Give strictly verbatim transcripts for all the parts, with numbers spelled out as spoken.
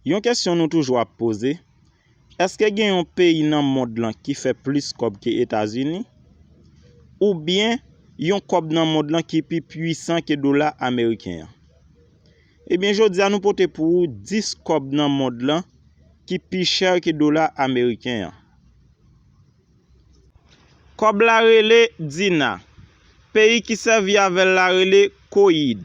Yon kesyon nou toujou ap poze, èske gen yon peyi nan mond lan ki fè plis kòb ke Etazini? Oubyen yon kòb nan mond lan ki pi pwisan ke dola ameriken an? Ebyen, jodi a nou pote pou ou dis kòb nan mond lan ki pi chè ke dola ameriken an. Kòb la rele dina. Peyi ki sèvi avè l la rele Koyid.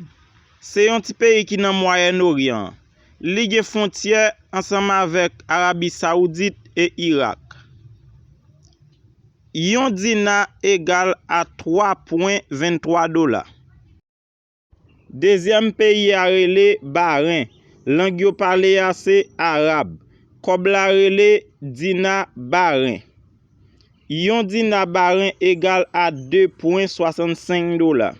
Se yon ti peyi ki nan Mwayèn Oryan an. Li gen fwontyè ansanm avèk Arabi Sawoudit e Irak. Yon dina egal a twa pwen venntwa dola. Dezyèm peyi a rele Baren. Lang yo pale a se arab. Kòb la rele dina Baren. Yon dina Baren egal a de pwen swasannsenk dola.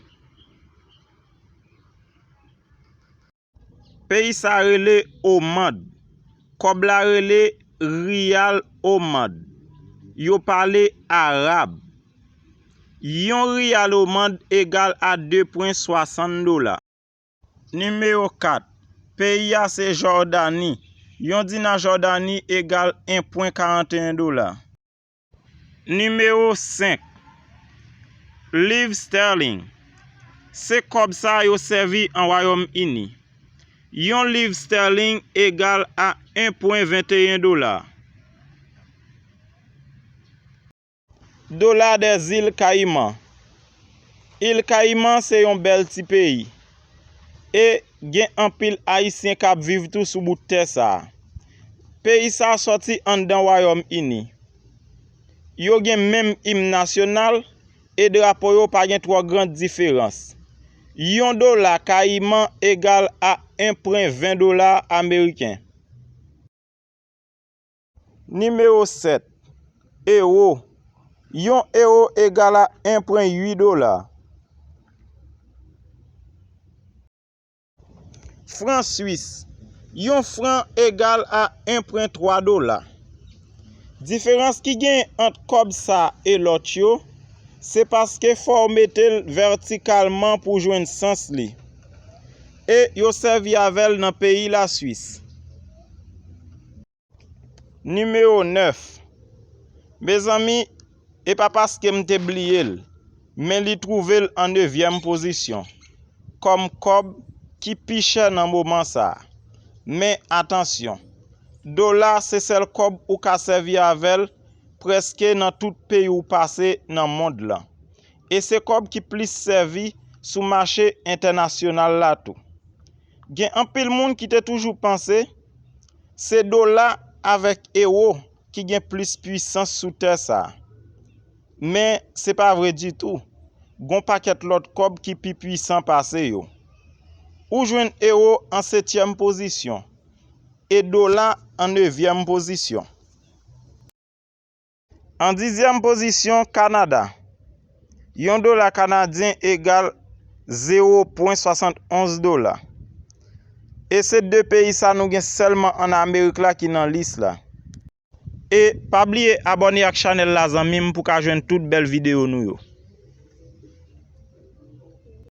Peyi sa rele Omand. Kòb la rele riyal Omand. Yo pale arab. Yon riyal Omand egal a de pwen swasann dola. Nimewo kat, peyi a se Jòdani. Yon dina Jòdani egal en pwen karanteyen dola. Nimewo senk, liv stèling. Se kòb sa yo sèvi an Wayòm Ini. Yon liv stèling egal a en pwen venteyen dola. Dola dèzil Kayiman. Il Kayiman se yon bèl ti peyi. E gen anpil Ayisyen k ap viv tou sou bout tè sa a. Peyi sa a sòti anndan Wayòm Ini. Yo gen menm im nasyonal e drapo yo pa gen twò gran diferans. Yon dola Kayiman egal a en pwen ven dola ameriken. Nimewo sèt, ewo. Yon ewo egal a en pwen uit dola. Fran swis. Yon fran egal a en pwen twa dola. Diferans ki genyen ant kòb sa e lòt yo, se paske fò w mete l vètikalman pou w jwenn sans li. E yo sèvi avè l nan peyi Laswis. Nimewo nèf. Mezanmi, e pa paske m te bliye l, men li twouve l an nevyèm pozisyon kòm kòb ki pi chè nan moman sa a. Men atansyon, dola se sèl kòb ou ka sèvi avè l prèske nan tout peyi w pase nan mond lan. E se kòb ki plis sèvi sou mache entènasyonal la tou. Gen anpil moun ki te toujou panse se dola avèk ewo ki gen plis pwisans sou tè sa a. Men, se pa vre ditou. Gon pakèt lòt kòb ki pi pwisan pase yo. Ou jwenn ewo an setyèm pozisyon e dola an nevyèm pozisyon. An dizyèm pozisyon, Kanada. Yon dola kanadyen egal zewo pwen swasantonz dola. E se de peyi sa nou gen sèlman ann Amerik la ki nan lis la. E pa bliye abòne ak chanèl la, zanmi m, pou w ka jwenn tout bèl videyo nou yo.